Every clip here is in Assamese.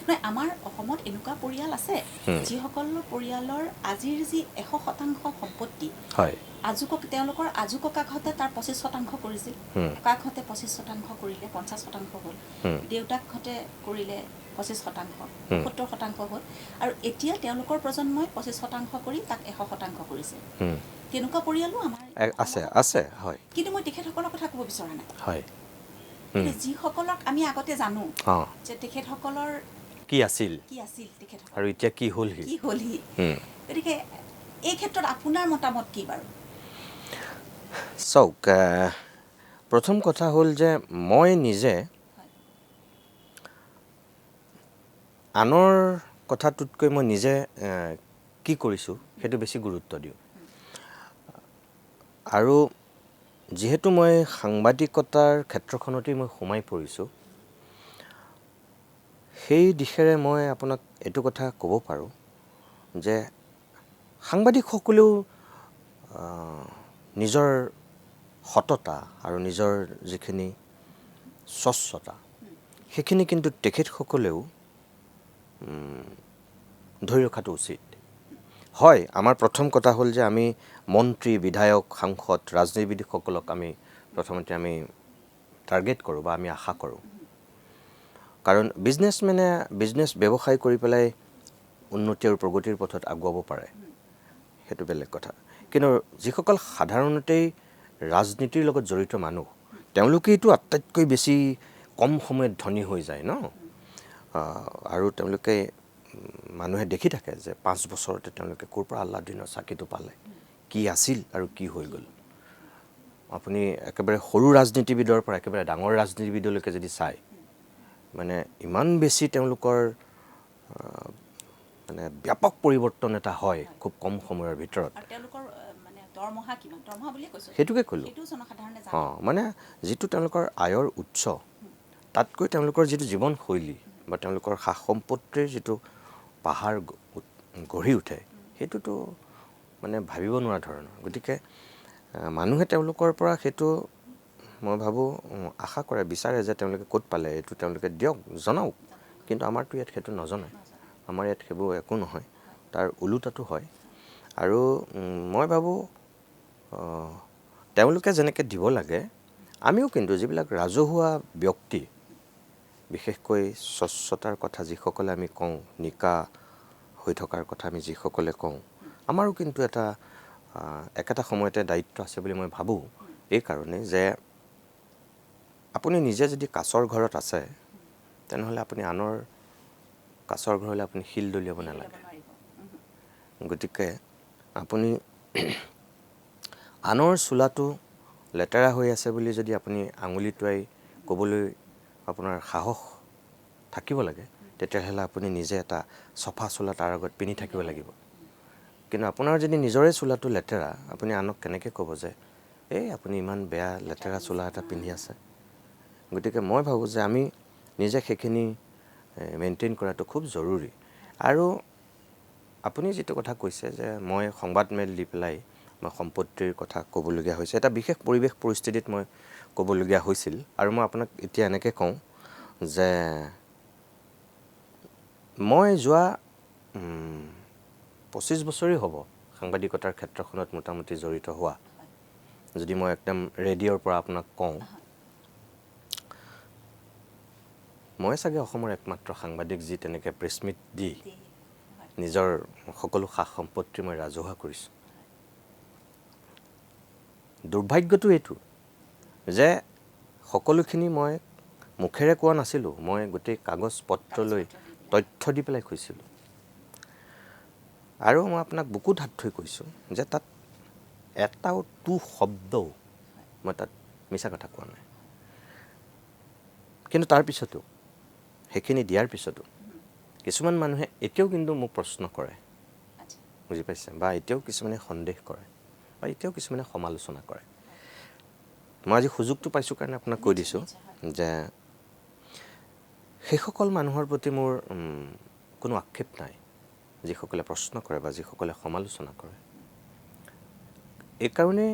নহয়, আমাৰ অসমত এনেকুৱা পৰিয়াল আছে যিসকলৰ পৰিয়ালৰ আজিৰ যি 100% সম্পত্তি, হয়, তেওঁলোকৰ আজু ককাকহঁতে তাৰ 25% কৰিছিল, ককাকহঁতে 25% কৰিলে 50% হ'ল, দেউতাকহঁতে কৰিলে 25%, 70% হ'ল, আৰু এতিয়া তেওঁলোকৰ প্ৰজন্মই 25% কৰি তাক 100% কৰিছে। তেনেকুৱা পৰিয়ালো আমাৰ আছে, আছে, হয়। কিন্তু মই তেখেতসকলৰ কথা ক'ব বিচৰা নাই। হয়, যিসকলক আমি আগতে জানো যে তেখেতসকলৰ কি আছিল, কি আছিল তেখেতসকল আৰু এতিয়া কি হ'লহি, কি হ'লহি। গতিকে এই ক্ষেত্ৰত আপোনাৰ মতামত কি বাৰু? চাওক, প্ৰথম কথা হ'ল যে মই নিজে আনৰ কথাটোতকৈ মই নিজে কি কৰিছোঁ সেইটো বেছি গুৰুত্ব দিওঁ। আৰু যিহেতু মই সাংবাদিকতাৰ ক্ষেত্ৰখনতেই মই সোমাই পৰিছোঁ, সেই দিশেৰে মই আপোনাক এইটো কথা ক'ব পাৰোঁ যে সাংবাদিকসকলেও নিজৰ সততা আৰু নিজৰ যিখিনি স্বচ্ছতা, সেইখিনি কিন্তু তেখেতসকলেও ধৰি ৰখাটো উচিত। হয়, আমাৰ প্ৰথম কথা হ'ল যে আমি মন্ত্ৰী, বিধায়ক, সাংসদ, ৰাজনীতিবিদসকলক আমি প্ৰথমতে আমি টাৰ্গেট কৰোঁ বা আমি আশা কৰোঁ, কাৰণ বিজনেছমেনে বিজনেছ ব্যৱসায় কৰি পেলাই উন্নতি আৰু প্ৰগতিৰ পথত আগুৱাব পাৰে, সেইটো বেলেগ কথা। কিন্তু যিসকল সাধাৰণতেই ৰাজনীতিৰ লগত জড়িত মানুহ, তেওঁলোকেইতো আটাইতকৈ বেছি কম সময়ত ধনী হৈ যায় ন, আৰু তেওঁলোকে মানুহে দেখি থাকে যে 5 বছৰতে তেওঁলোকে ক'ৰ পৰা আল্লাদিনৰ চাকিটো পালে, কি আছিল আৰু কি হৈ গ'ল। আপুনি একেবাৰে সৰু ৰাজনীতিবিদৰ পৰা একেবাৰে ডাঙৰ ৰাজনীতিবিদলৈকে যদি চায়, মানে ইমান বেছি তেওঁলোকৰ মানে ব্যাপক পৰিৱৰ্তন এটা হয় খুব কম সময়ৰ ভিতৰত। সেইটোকে ক'লোঁ, অঁ, মানে যিটো তেওঁলোকৰ আয়ৰ উৎস, তাতকৈ তেওঁলোকৰ যিটো জীৱনশৈলী বা তেওঁলোকৰ সা সম্পত্তিৰ যিটো পাহাৰ গঢ়ি উঠে, সেইটোতো মানে ভাবিব নোৱাৰা ধৰণৰ। গতিকে মানুহে তেওঁলোকৰ পৰা সেইটো মই ভাবোঁ আশা কৰে, বিচাৰে যে তেওঁলোকে ক'ত পালে এইটো তেওঁলোকে দিয়ক, জনাওক। কিন্তু আমাৰতো ইয়াত সেইটো নজনায়, আমাৰ ইয়াত সেইবোৰ একো নহয়, তাৰ ওলোটাটো হয়। আৰু মই ভাবোঁ তেওঁলোকে যেনেকৈ দিব লাগে, আমিও কিন্তু যিবিলাক ৰাজহুৱা ব্যক্তি, বিশেষকৈ স্বচ্ছতাৰ কথা যিসকলে আমি কওঁ, নিকা হৈ থকাৰ কথা আমি যিসকলে কওঁ, আমাৰো কিন্তু এটা একেটা সময়তে দায়িত্ব আছে বুলি মই ভাবোঁ। এইকাৰণে যে আপুনি নিজে যদি কাছৰ ঘৰত আছে, তেনেহ'লে আপুনি আনৰ কাছৰ ঘৰলৈ আপুনি শিল দলিয়াব নালাগে। গতিকে আপুনি আনৰ চোলাটো লেতেৰা হৈ আছে বুলি যদি আপুনি আঙুলি টোৱাই ক'বলৈ আপোনাৰ সাহস থাকিব লাগে, তেতিয়াহ'লে আপুনি নিজে এটা চফা চোলা তাৰ আগত পিন্ধি থাকিব লাগিব। কিন্তু আপোনাৰ যদি নিজৰে চোলাটো লেতেৰা, আপুনি আনক কেনেকৈ ক'ব যে এই আপুনি ইমান বেয়া লেতেৰা চোলা এটা পিন্ধি আছে। গতিকে মই ভাবোঁ যে আমি নিজে সেইখিনি মেইনটেইন কৰাটো খুব জৰুৰী। আৰু আপুনি যিটো কথা কৈছে যে মই সংবাদমেল দি পেলাই মই সম্পত্তিৰ কথা ক'বলগীয়া হৈছে, এটা বিশেষ পৰিৱেশ পৰিস্থিতিত মই ক'বলগীয়া হৈছিল। আৰু মই আপোনাক এতিয়া এনেকৈ কওঁ যে মই যোৱা 25 বছৰেই হ'ব সাংবাদিকতাৰ ক্ষেত্ৰখনত মোটামুটি জড়িত হোৱা। যদি মই একদম ৰেডিঅ'ৰ পৰা আপোনাক কওঁ, মই চাগে অসমৰ একমাত্ৰ সাংবাদিক যি তেনেকৈ প্ৰেছ মিট দি নিজৰ সকলো সা সম্পত্তি মই ৰাজহুৱা কৰিছোঁ। দুৰ্ভাগ্যটো এইটো যে সকলোখিনি মই মুখেৰে কোৱা নাছিলোঁ, মই গোটেই কাগজ পত্ৰলৈ তথ্য দি পেলাই কৈছিলোঁ। আৰু মই আপোনাক বুকুত হাত থৈ কৈছোঁ যে তাত এটাও টু শব্দও মই তাত মিছা কথা কোৱা নাই। কিন্তু তাৰপিছতো সেইখিনি দিয়াৰ পিছতো কিছুমান মানুহে এতিয়াও কিন্তু মোক প্ৰশ্ন কৰে, বুজি পাইছে, বা এতিয়াও কিছুমানে সন্দেহ কৰে, বা এতিয়াও কিছুমানে সমালোচনা কৰে। মই আজি সুযোগটো পাইছোঁ কাৰণে আপোনাক কৈ দিছোঁ যে সেইসকল মানুহৰ প্ৰতি মোৰ কোনো আক্ষেপ নাই, যিসকলে প্ৰশ্ন কৰে বা যিসকলে সমালোচনা কৰে। এইকাৰণেই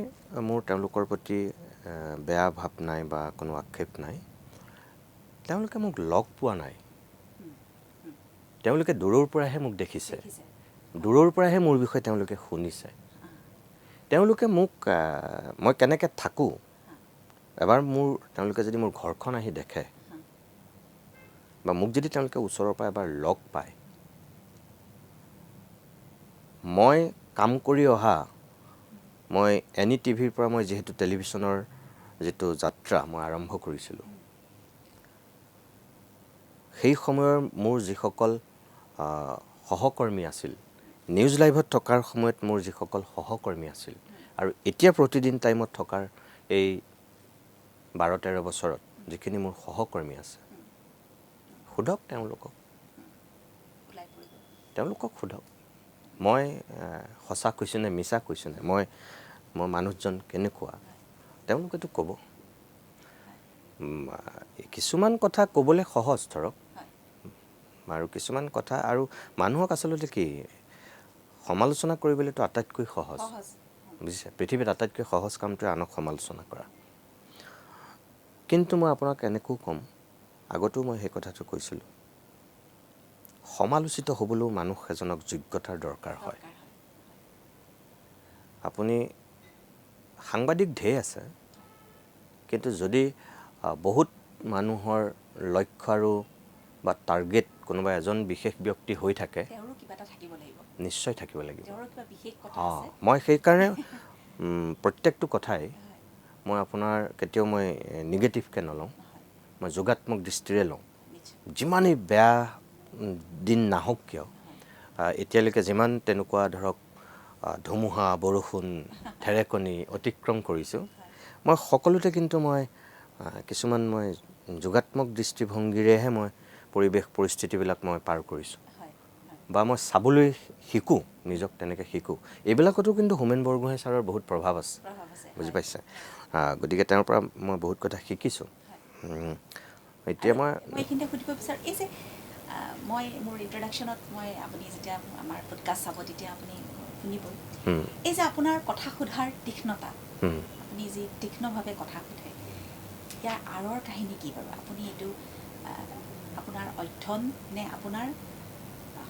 মোৰ তেওঁলোকৰ প্ৰতি বেয়া ভাৱ নাই বা কোনো আক্ষেপ নাই, তেওঁলোকে মোক লগ পোৱা নাই। তেওঁলোকে দূৰৰ পৰাহে মোক দেখিছে, দূৰৰ পৰাহে মোৰ বিষয়ে তেওঁলোকে শুনিছে। তেওঁলোকে মোক মই কেনেকৈ থাকোঁ এবাৰ মোৰ তেওঁলোকে যদি মোৰ ঘৰখন আহি দেখে বা মোক যদি তেওঁলোকে ওচৰৰ পৰা এবাৰ লগ পায়, মই কাম কৰি অহা, মই এন ই টিভিৰ পৰা মই যিহেতু টেলিভিশ্যনৰ যিটো যাত্ৰা মই আৰম্ভ কৰিছিলোঁ, সেই সময়ৰ মোৰ যিসকল সহকৰ্মী আছিল, নিউজ লাইভত থকাৰ সময়ত মোৰ যিসকল সহকৰ্মী আছিল আৰু এতিয়া প্ৰতিদিন টাইমত থকাৰ এই 12-13 বছৰত যিখিনি মোৰ সহকৰ্মী আছে, সোধক তেওঁলোকক, তেওঁলোকক সোধক মই সঁচা কৈছোঁ নে মিছা কৈছোঁ নে, মই মই মানুহজন কেনেকুৱা তেওঁলোকেতো ক'ব। কিছুমান কথা ক'বলৈ সহজ ধৰক, আৰু কিছুমান কথা আৰু মানুহক আচলতে কি সমালোচনা কৰিবলৈতো আটাইতকৈ সহজ, বুজিছে? পৃথিৱীত আটাইতকৈ সহজ কামটোৱে আনক সমালোচনা কৰা। কিন্তু মই আপোনাক এনেকৈও ক'ম, আগতেও মই সেই কথাটো কৈছিলোঁ, সমালোচিত হ'বলৈও মানুহ এজনক যোগ্যতাৰ দৰকাৰ হয়। আপুনি সাংবাদিক ঢেৰ আছে, কিন্তু যদি বহুত মানুহৰ লক্ষ্য আৰু বা টাৰ্গেট কোনোবা এজন বিশেষ ব্যক্তি হৈ থাকে, নিশ্চয় থাকিব লাগিব। অঁ, মই সেইকাৰণে প্ৰত্যেকটো কথাই মই আপোনাৰ কেতিয়াও মই নিগেটিভকৈ নলওঁ, মই যোগাত্মক দৃষ্টিৰে লওঁ। যিমানেই বেয়া দিন নাহক কিয়, এতিয়ালৈকে যিমান তেনেকুৱা ধৰক ধুমুহা, বৰষুণ, ঢেৰেকনি অতিক্ৰম কৰিছোঁ, মই সকলোতে কিন্তু মই কিছুমান মই যোগাত্মক দৃষ্টিভংগীৰেহে মই পৰিৱেশ পৰিস্থিতিবিলাক মই পাৰ কৰিছোঁ বা মই চাবলৈ শিকোঁ, নিজক তেনেকৈ শিকোঁ। এইবিলাকতো কিন্তু হোমেন বৰগোহাঁই ছাৰৰ বহুত প্ৰভাৱ আছে, বুজি পাইছে? গতিকে তেওঁৰ পৰা মই বহুত কথা শিকিছোঁ। এতিয়া মই এইখিনিতে সুধিব বিচাৰোঁ, এই যে মই মোৰ ইণ্ট্ৰডাকশ্যনত মই আপুনি যেতিয়া আমাৰ পডকাষ্ট চাব তেতিয়া আপুনি শুনিব, এই যে আপোনাৰ কথা সোধাৰ তীক্ষ্ণতা, আপুনি যি তীক্ষ্ণভাৱে কথা সোধে, ইয়াৰ আঁৰৰ কাহিনী কি বাৰু? আপুনি এইটো আপোনাৰ অধ্যয়ন নে আপোনাৰ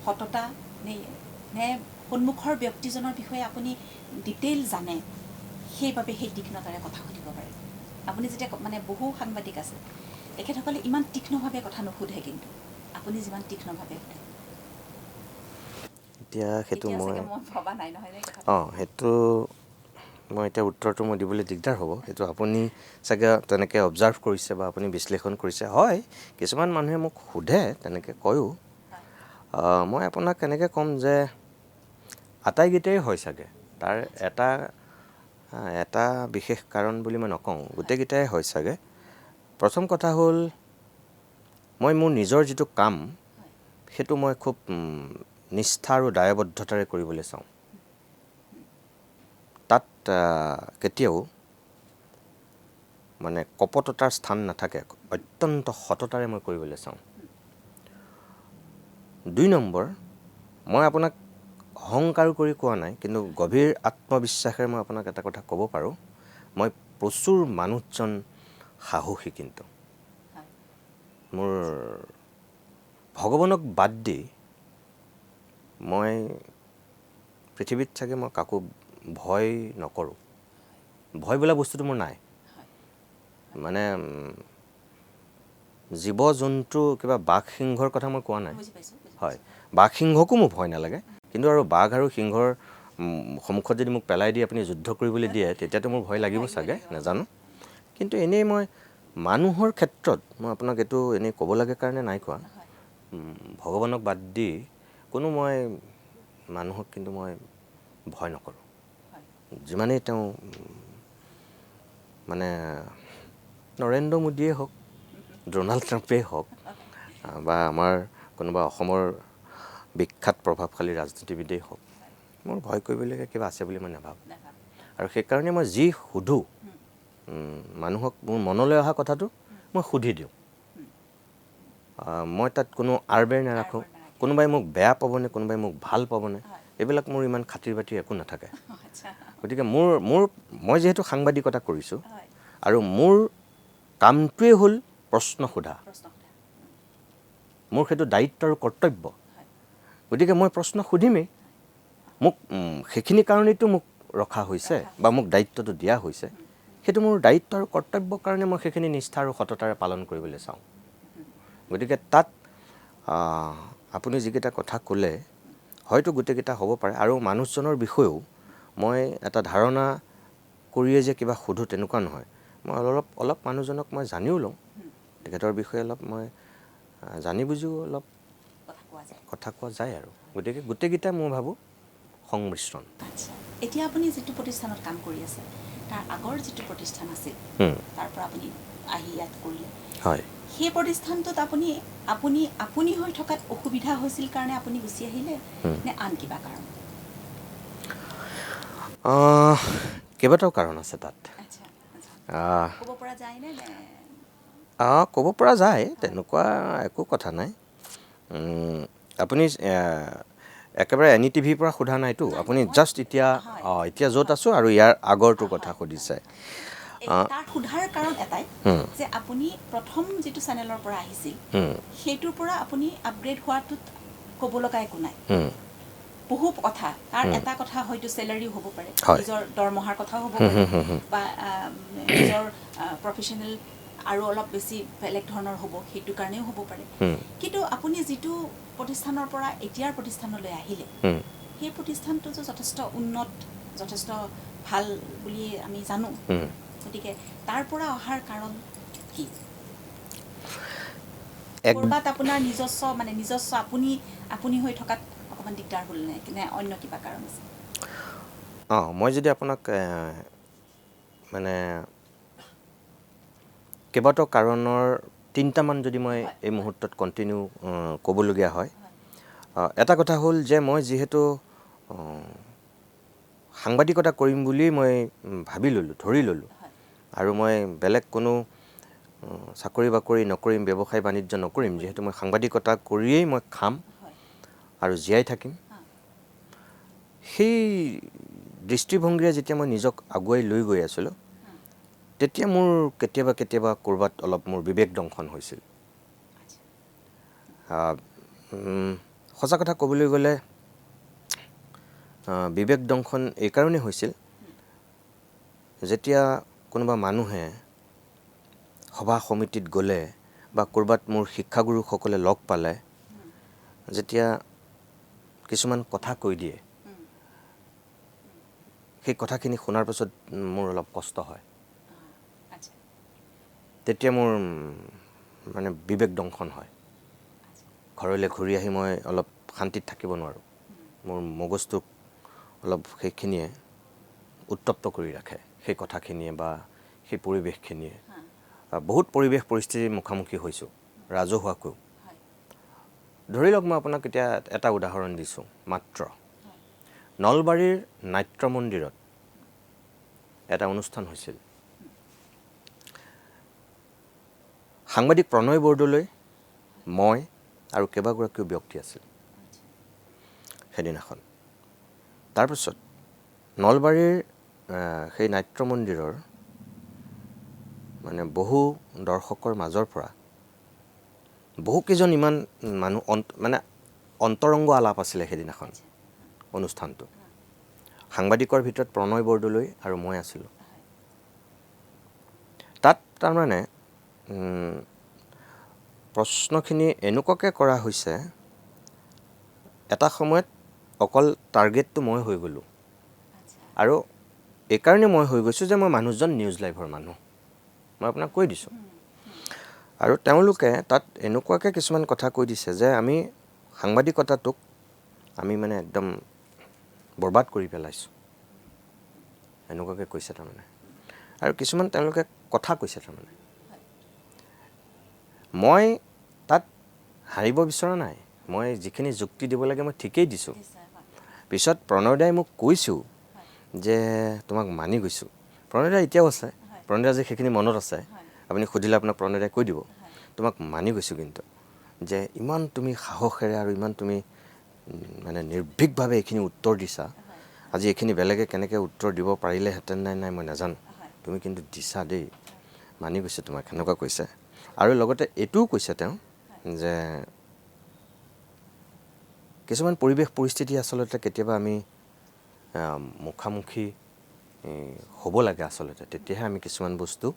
সততা নে নে সন্মুখৰ ব্যক্তিজনৰ বিষয়ে আপুনি ডিটেইল জানে, সেইবাবে সেই তীক্ষ্ণতাৰে কথা সুধিব পাৰে? আপুনি যেতিয়া মানে বহু সাংবাদিক আছে, তেখেতসকলে ইমান তীক্ষ্ণভাৱে কথা নুসুধে, কিন্তু আপুনি যিমান তীক্ষ্ণভাৱে সোধে। এতিয়া সেইটো মই ভবা নাই নহয়, অঁ, সেইটো মই এতিয়া উত্তৰটো মই দিবলৈ দিগদাৰ হ'ব। সেইটো আপুনি চাগে তেনেকৈ অবজাৰ্ভ কৰিছে বা আপুনি বিশ্লেষণ কৰিছে। হয়, কিছুমান মানুহে মোক সোধে, তেনেকৈ কয়ো। মই আপোনাক কেনেকৈ ক'ম যে আটাইকেইটাই হয় চাগে, তাৰ এটা এটা বিশেষ কাৰণ বুলি মই নকওঁ, গোটেইকেইটাই হয় চাগে। প্ৰথম কথা হ'ল, মই মোৰ নিজৰ যিটো কাম সেইটো মই খুব নিষ্ঠা আৰু দায়বদ্ধতাৰে কৰিবলৈ চাওঁ। তাত কেতিয়াও মানে কপটতাৰ স্থান নাথাকে, অত্যন্ত সততাৰে মই কৰিবলৈ চাওঁ। 2 নম্বৰ, মই আপোনাক অহংকাৰ কৰি কোৱা নাই, কিন্তু গভীৰ আত্মবিশ্বাসেৰে মই আপোনাক এটা কথা ক'ব পাৰোঁ, মই প্ৰচুৰ মানুহজন সাহসী। কিন্তু মোৰ ভগৱানক বাদ দি মই পৃথিৱীত চাগে মই কাকো ভয় নকৰোঁ। ভয় বোলা বস্তুটো মোৰ নাই। মানে জীৱ জন্তু কিবা বাঘ সিংহৰ কথা মই কোৱা নাই, হয়, বাঘ সিংহকো মোৰ ভয় নালাগে, কিন্তু আৰু বাঘ আৰু সিংহৰ সন্মুখত যদি মোক পেলাই দি আপুনি যুদ্ধ কৰিবলৈ দিয়ে, তেতিয়াতো মোৰ ভয় লাগিব চাগে, নাজানো। কিন্তু এনেই মই মানুহৰ ক্ষেত্ৰত মই আপোনাক এইটো এনেই ক'ব লাগে কাৰণে নাই কোৱা, ভগৱানক বাদ দি কোনো মই মানুহক কিন্তু মই ভয় নকৰোঁ। যিমানেই তেওঁ মানে নৰেন্দ্ৰ মোদীয়ে হওক, ড'নাল্ড ট্ৰাম্পেই হওক, বা আমাৰ কোনোবা অসমৰ বিখ্যাত প্ৰভাৱশালী ৰাজনীতিবিদেই হওক, মোৰ ভয় কৰিবলগীয়া কিবা আছে বুলি মই নাভাবোঁ। আৰু সেইকাৰণে মই যি সোধোঁ মানুহক, মোৰ মনলৈ অহা কথাটো মই সুধি দিওঁ। মই তাত কোনো আৰবেৰ নাৰাখোঁ, কোনোবাই মোক বেয়া পাবনে কোনোবাই মোক ভাল পাবনে, এইবিলাক মোৰ ইমান খাতিৰ বাতিৰ একো নাথাকে। গতিকে মোৰ মোৰ মই যিহেতু সাংবাদিকতা কৰিছোঁ আৰু মোৰ কামটোৱেই হ'ল প্ৰশ্ন সোধা, মোৰ সেইটো দায়িত্ব আৰু কৰ্তব্য। গতিকে মই প্ৰশ্ন সুধিমেই, মোক সেইখিনি কাৰণেইতো মোক ৰখা হৈছে বা মোক দায়িত্বটো দিয়া হৈছে, সেইটো মোৰ দায়িত্ব আৰু কৰ্তব্যৰ কাৰণে মই সেইখিনি নিষ্ঠা আৰু সততাৰে পালন কৰিবলৈ চাওঁ। গতিকে তাত আপুনি যিকেইটা কথা ক'লে হয়তো গোটেইকেইটা হ'ব পাৰে, আৰু মানুহজনৰ বিষয়েও মই এটা ধাৰণা কৰিয়ে যে কিবা সোধোঁ তেনেকুৱা নহয়, মই অলপ অলপ মানুহজনক মই জানিও লওঁ, তেখেতৰ বিষয়ে অলপ মই জানি বুজিও অলপ কথা কোৱা যায় আৰু। গতিকে গোটেইকেইটা মই ভাবোঁ সংমিশ্ৰণ। এতিয়া আপুনি যিটো প্ৰতিষ্ঠানত কাম কৰি আছে, তাৰ আগৰ যিটো প্ৰতিষ্ঠান আছিল তাৰ পৰা আপুনি আহি ইয়াত কৰিলে, হয়, সেই প্ৰতিষ্ঠানটোত আপুনি আপুনি আপুনি হৈ থকাত অসুবিধা হৈছিল কাৰণে আপুনি গুচি আহিলে নে আন কিবা কাৰণ? কেইবাটাও কাৰণ আছে তাত। ক'ব পৰা যায় নে? ক'ব পৰা যায়, তেনেকুৱা একো কথা নাই। আপুনি একেবাৰে এন ই টিভিৰ পৰা সোধা নাইতো, আপুনি জাষ্ট এতিয়া এতিয়া য'ত আছোঁ আৰু ইয়াৰ আগৰটোৰ কথা সুধিছে। তাৰ সোধাৰ কাৰণ এটাই যে আপুনি প্ৰথম যিটো চেনেলৰ পৰা আহিছিল সেইটোৰ পৰা আপুনি আপগ্ৰেড হোৱাটোত ক'ব লগা একো নাই, বহু কথা। তাৰ এটা কথা হয়তো চেলাৰীও হ'ব পাৰে, নিজৰ দৰমহাৰ কথাও হ'ব পাৰে, বা নিজৰ প্ৰফেশ্যনেল আৰু অলপ বেছি বেলেগ ধৰণৰ হ'ব সেইটো কাৰণেও হ'ব পাৰে। কিন্তু আপুনি যিটো প্ৰতিষ্ঠানৰ পৰা এতিয়াৰ প্ৰতিষ্ঠানলৈ আহিলে, সেই প্ৰতিষ্ঠানটো যে যথেষ্ট উন্নত, যথেষ্ট ভাল বুলি আমি জানো, গতিকে তাৰ পৰা অহাৰ কাৰণ কি? ক'ৰবাত আপোনাৰ নিজস্ব মানে নিজস্ব আপুনি আপুনি হৈ থকাত অকণমান দিগদাৰ হ'ল নে নে অন্য কিবা কাৰণ আছে? মই যদি আপোনাক মানে কেইবাটাও কাৰণৰ তিনিটামান যদি মই এই মুহূৰ্তত কণ্টিনিউ ক'বলগীয়া হয়, এটা কথা হ'ল যে মই যিহেতু সাংবাদিকতা কৰিম বুলিয়েই মই ভাবি ল'লোঁ, ধৰি ল'লোঁ, আৰু মই বেলেগ কোনো চাকৰি বাকৰি নকৰিম, ব্যৱসায় বাণিজ্য নকৰিম, যিহেতু মই সাংবাদিকতা কৰিয়েই মই খাম আৰু জীয়াই থাকিম, সেই দৃষ্টিভংগীৰে যেতিয়া মই নিজক আগুৱাই লৈ গৈ আছিলোঁ, তেতিয়া মোৰ কেতিয়াবা কেতিয়াবা ক'ৰবাত অলপ মোৰ বিবেক দংশন হৈছিল। সঁচা কথা ক'বলৈ গ'লে বিবেক দংশন এইকাৰণেই হৈছিল, যেতিয়া কোনোবা মানুহে সভা সমিতিত গ'লে বা ক'ৰবাত মোৰ শিক্ষাগুৰুসকলে লগ পালে যেতিয়া কিছুমান কথা কৈ দিয়ে, সেই কথাখিনি শুনাৰ পাছত মোৰ অলপ কষ্ট হয়, তেতিয়া মোৰ মানে বিবেক দংশন হয়। ঘৰলৈ ঘূৰি আহি মই অলপ শান্তিত থাকিব নোৱাৰোঁ, মোৰ মগজটোক অলপ সেইখিনিয়ে উত্তপ্ত কৰি ৰাখে, সেই কথাখিনিয়ে বা সেই পৰিৱেশখিনিয়ে। বহুত পৰিৱেশ পৰিস্থিতিৰ মুখামুখি হৈছোঁ ৰাজহুৱাকৈও। ধৰি লওক মই আপোনাক এতিয়া এটা উদাহৰণ দিছোঁ মাত্ৰ, নলবাৰীৰ নাট্য মন্দিৰত এটা অনুষ্ঠান হৈছিল। সাংবাদিক প্ৰণয় বৰদলৈ, মই আৰু কেইবাগৰাকীও ব্যক্তি আছিল সেইদিনাখন। তাৰপিছত নলবাৰীৰ সেই নাট্য মন্দিৰৰ মানে বহু দৰ্শকৰ মাজৰ পৰা বহুকেইজন ইমান মানুহ মানে অন্তৰংগ আলাপ আছিলে সেইদিনাখন অনুষ্ঠানটো। সাংবাদিকৰ ভিতৰত প্ৰণয় বৰদলৈ আৰু মই আছিলোঁ তাত। তাৰমানে প্ৰশ্নখিনি এনেকুৱাকৈ কৰা হৈছে, এটা সময়ত অকল টাৰ্গেটটো মই হৈ গ'লোঁ, আৰু এইকাৰণে মই হৈ গৈছোঁ যে মই মানুহজন নিউজ লাইভৰ মানুহ, মই আপোনাক কৈ দিছোঁ। আৰু তেওঁলোকে তাত এনেকুৱাকৈ কিছুমান কথা কৈ দিছে যে আমি সাংবাদিকতাটোক আমি মানে একদম বৰবাদ কৰি পেলাইছোঁ, এনেকুৱাকৈ কৈছে তাৰমানে। আৰু কিছুমান তেওঁলোকে কথা কৈছে তাৰমানে। মই তাত হাৰিব বিচৰা নাই, মই যিখিনি যুক্তি দিব লাগে মই ঠিকেই দিছোঁ। পিছত প্ৰণয়দাই মোক কৈছোঁ যে তোমাক মানি গৈছোঁ। প্ৰণয়দা এতিয়াও আছে, প্ৰণয়দা যে সেইখিনি মনত আছে, আপুনি সুধিলে আপোনাক প্ৰণয়দাই কৈ দিব, তোমাক মানি গৈছোঁ কিন্তু যে ইমান তুমি সাহসেৰে আৰু ইমান তুমি মানে নিৰ্ভীকভাৱে এইখিনি উত্তৰ দিছা, আজি এইখিনি বেলেগে কেনেকৈ উত্তৰ দিব পাৰিলেহেঁতেন নাই নাই মই নাজানো, তুমি কিন্তু দিছা দেই, মানি গৈছোঁ তোমাক, সেনেকুৱা কৈছে। আৰু লগতে এইটোও কৈছে তেওঁ যে কিছুমান পৰিৱেশ পৰিস্থিতি আচলতে কেতিয়াবা আমি মুখামুখি হ'ব লাগে আচলতে, তেতিয়াহে আমি কিছুমান বস্তু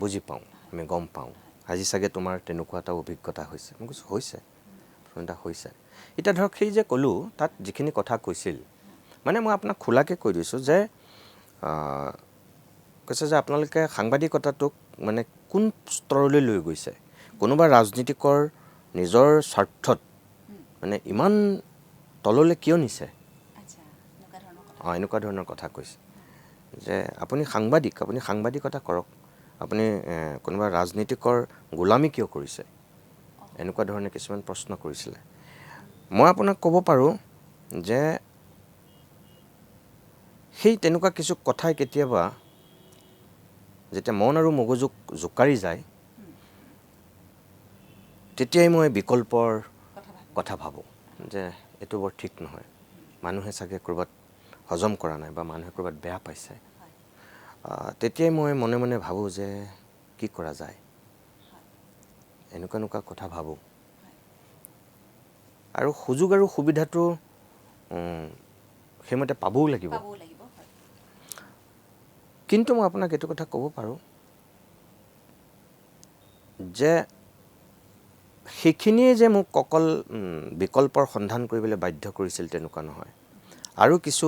বুজি পাওঁ, আমি গম পাওঁ। আজি চাগে তোমাৰ তেনেকুৱা এটা অভিজ্ঞতা হৈছে। মই কৈছোঁ হৈছে, এটা হৈছে। এতিয়া ধৰক সেই যে ক'লোঁ তাত যিখিনি কথা কৈছিল, মানে মই আপোনাক খোলাকৈ কৈ দিছোঁ যে কৈছে যে আপোনালোকে সাংবাদিকতাটোক মানে কোন স্তৰলৈ লৈ গৈছে, কোনোবা ৰাজনীতিকৰ নিজৰ স্বাৰ্থত মানে ইমান তললৈ কিয় নিছে, অঁ এনেকুৱা ধৰণৰ কথা কৈছে যে আপুনি সাংবাদিক, আপুনি সাংবাদিকতা কৰক, আপুনি কোনোবা ৰাজনীতিকৰ গোলামী কিয় কৰিছে, এনেকুৱা ধৰণে কিছুমান প্ৰশ্ন কৰিছিলে। মই আপোনাক ক'ব পাৰোঁ যে সেই তেনেকুৱা কিছু কথাই কেতিয়াবা যেতিয়া মন আৰু মগজুক জোকাৰি যায়, তেতিয়াই মই বিকল্পৰ কথা ভাবোঁ যে এইটো বৰ ঠিক নহয়, মানুহে চাগে ক'ৰবাত হজম কৰা নাই বা মানুহে ক'ৰবাত বেয়া পাইছে। তেতিয়াই মই মনে মনে ভাবোঁ যে কি কৰা যায়, এনেকুৱা এনেকুৱা কথা ভাবোঁ। আৰু সুযোগ আৰু সুবিধাটো সেইমতে পাবও লাগিব। কিন্তু মই আপোনাক এইটো কথা ক'ব পাৰোঁ যে সেইখিনিয়ে যে মোক অকল বিকল্পৰ সন্ধান কৰিবলৈ বাধ্য কৰিছিল তেনেকুৱা নহয়, আৰু কিছু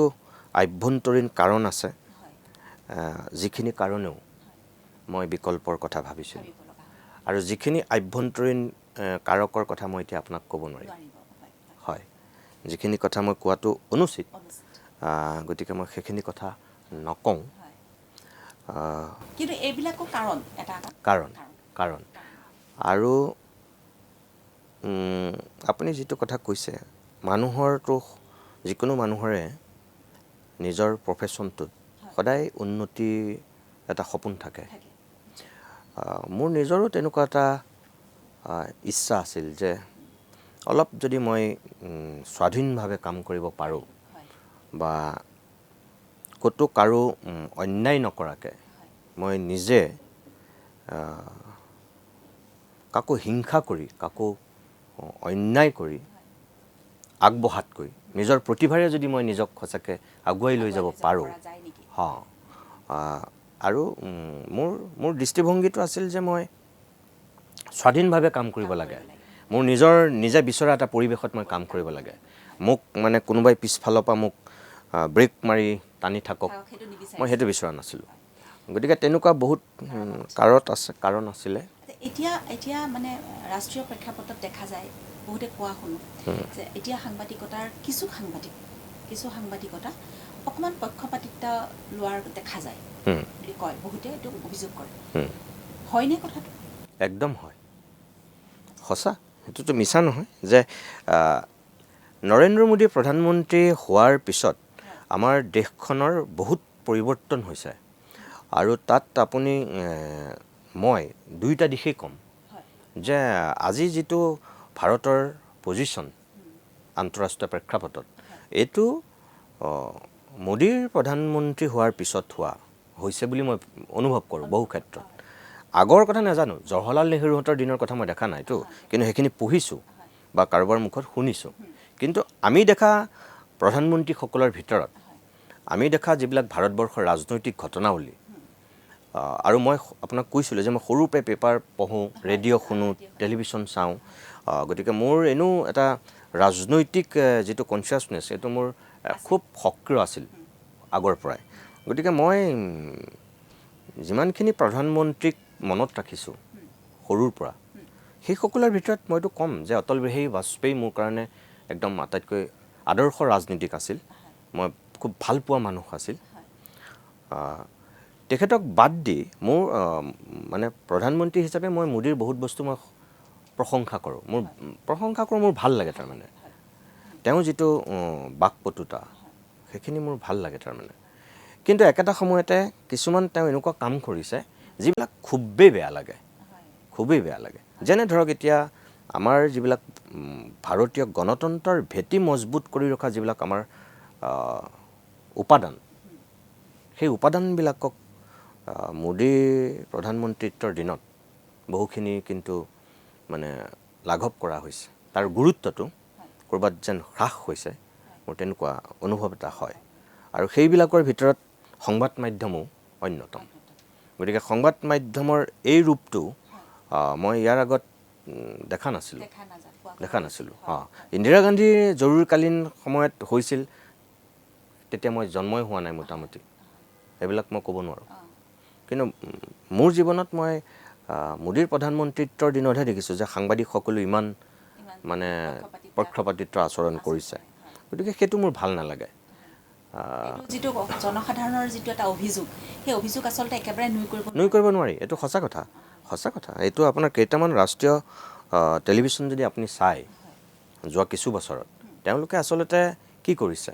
আভ্যন্তৰীণ কাৰণ আছে যিখিনি কাৰণেও মই বিকল্পৰ কথা ভাবিছিলোঁ, আৰু যিখিনি আভ্যন্তৰীণ কাৰকৰ কথা মই এতিয়া আপোনাক ক'ব নোৱাৰিম। হয়, যিখিনি কথা মই কোৱাটো অনুচিত, গতিকে মই সেইখিনি কথা নকওঁ। কিন্তু এইবিলাকো কাৰণ এটা কাৰণ কাৰণ আৰু আপুনি যিটো কথা কৈছে, মানুহৰতো যিকোনো মানুহৰে নিজৰ প্ৰফেশ্যনটোত সদায় উন্নতি এটা সপোন থাকে। মোৰ নিজৰো তেনেকুৱা এটা ইচ্ছা আছিল যে অলপ যদি মই স্বাধীনভাৱে কাম কৰিব পাৰোঁ বা ক'তো কাৰো অন্যায় নকৰাকৈ মই নিজে কাকো হিংসা কৰি কাকো অন্যায় কৰি আগবঢ়াতকৈ নিজৰ প্ৰতিভাৰে যদি মই নিজক সঁচাকৈ আগুৱাই লৈ যাব পাৰোঁ। আৰু মোৰ মোৰ দৃষ্টিভংগীটো আছিল যে মই স্বাধীনভাৱে কাম কৰিব লাগে, মোৰ নিজৰ নিজে বিচৰা এটা পৰিৱেশত মই কাম কৰিব লাগে, মোক মানে কোনোবাই পিছফালৰ পৰা মোক ব্ৰেক মাৰি টানি থাকক, মই সেইটো বিচৰা নাছিলোঁ। গতিকে তেনেকুৱা বহুত কাৰণ আছিলে। এতিয়া এতিয়া মানে ৰাষ্ট্ৰীয় প্ৰেক্ষাপটত দেখা যায়, বহুতে কোৱা শুনো যে এতিয়া সাংবাদিকতাৰ কিছু সাংবাদিকতা অকণমান পক্ষপাতিত্ব লোৱাৰ দেখা যায় বুলি কয়, বহুতে এইটো অভিযোগ কৰে। হয়নে কথাটো? একদম হয়, সঁচা, সেইটোতো মিছা নহয় যে নৰেন্দ্ৰ মোদী প্ৰধানমন্ত্ৰী হোৱাৰ পিছত আমাৰ দেশখনৰ বহুত পৰিৱৰ্তন হৈছে। আৰু তাত আপুনি মই দুয়োটা দিশেই ক'ম যে আজি যিটো ভাৰতৰ পজিশ্যন আন্তঃৰাষ্ট্ৰীয় প্ৰেক্ষাপটত, এইটো মোদীৰ প্ৰধানমন্ত্ৰী হোৱাৰ পিছত হৈছে বুলি মই অনুভৱ কৰোঁ বহু ক্ষেত্ৰত। আগৰ কথা নাজানো, জৱাহৰলাল নেহৰুহঁতৰ দিনৰ কথা মই দেখা নাইতো, কিন্তু সেইখিনি পঢ়িছোঁ বা কাৰোবাৰ মুখত শুনিছোঁ। কিন্তু আমি দেখা প্ৰধানমন্ত্ৰীসকলৰ ভিতৰত আমি দেখা যিবিলাক ভাৰতবৰ্ষৰ ৰাজনৈতিক ঘটনাৱলী, আৰু মই আপোনাক কৈছিলোঁ যে মই সৰুৰ পৰাই পেপাৰ পঢ়োঁ, ৰেডিঅ' শুনো, টেলিভিশ্যন চাওঁ, গতিকে মোৰ এনেও এটা ৰাজনৈতিক যিটো কনচিয়াছনেছ সেইটো মোৰ খুব সক্ৰিয় আছিল আগৰ পৰাই। গতিকে মই যিমানখিনি প্ৰধানমন্ত্ৰীক মনত ৰাখিছোঁ সৰুৰ পৰা, সেইসকলৰ ভিতৰত মইতো ক'ম যে অটল বিহাৰী বাজপেয়ী মোৰ কাৰণে একদম আটাইতকৈ আদৰ্শ ৰাজনীতিক আছিল, মই খুব ভাল পোৱা মানুহ আছিল। তেখেতক বাদ দি মোৰ মানে প্ৰধানমন্ত্ৰী হিচাপে মই মোদীৰ বহুত বস্তু মই প্ৰশংসা কৰোঁ, মোৰ ভাল লাগে। তাৰমানে তেওঁ যিটো বাকপটুতা সেইখিনি মোৰ ভাল লাগে তাৰমানে। কিন্তু একেটা সময়তে কিছুমান তেওঁ এনেকুৱা কাম কৰিছে যিবিলাক খুবেই বেয়া লাগে, খুবেই বেয়া লাগে। যেনে ধৰক এতিয়া আমাৰ যিবিলাক ভাৰতীয় গণতন্ত্ৰৰ ভেটি মজবুত কৰি ৰখা যিবিলাক আমাৰ উপাদান, সেই উপাদানবিলাকক মোদী প্ৰধানমন্ত্ৰিত্বৰ দিনত বহুখিনি কিন্তু মানে লাঘৱ কৰা হৈছে, তাৰ গুৰুত্বটো ক'ৰবাত যেন হ্ৰাস হৈছে, মোৰ তেনেকুৱা অনুভৱ এটা হয়। আৰু সেইবিলাকৰ ভিতৰত সংবাদ মাধ্যমো অন্যতম। গতিকে সংবাদ মাধ্যমৰ এই ৰূপটো মই ইয়াৰ আগত দেখা নাছিলোঁ। ইন্দিৰা গান্ধীৰ জৰুৰীকালীন সময়ত হৈছিল, তেতিয়া মই জন্মই হোৱা নাই মোটামুটি, সেইবিলাক মই ক'ব নোৱাৰোঁ। কিন্তু মোৰ জীৱনত মই মোদীৰ প্ৰধানমন্ত্ৰিত্বৰ দিনতহে দেখিছোঁ যে সাংবাদিকসকলো ইমান মানে পক্ষপাতিত্ব আচৰণ কৰিছে। গতিকে সেইটো মোৰ ভাল নালাগে। যিটো জনসাধাৰণৰ যিটো এটা অভিযোগ, সেই অভিযোগ আচলতে একেবাৰে নুই কৰিব নোৱাৰি। এইটো সঁচা কথা, সঁচা কথা। এইটো আপোনাৰ কেইটামান ৰাষ্ট্ৰীয় টেলিভিশ্যন যদি আপুনি চায় যোৱা কিছু বছৰত, তেওঁলোকে আচলতে কি কৰিছে,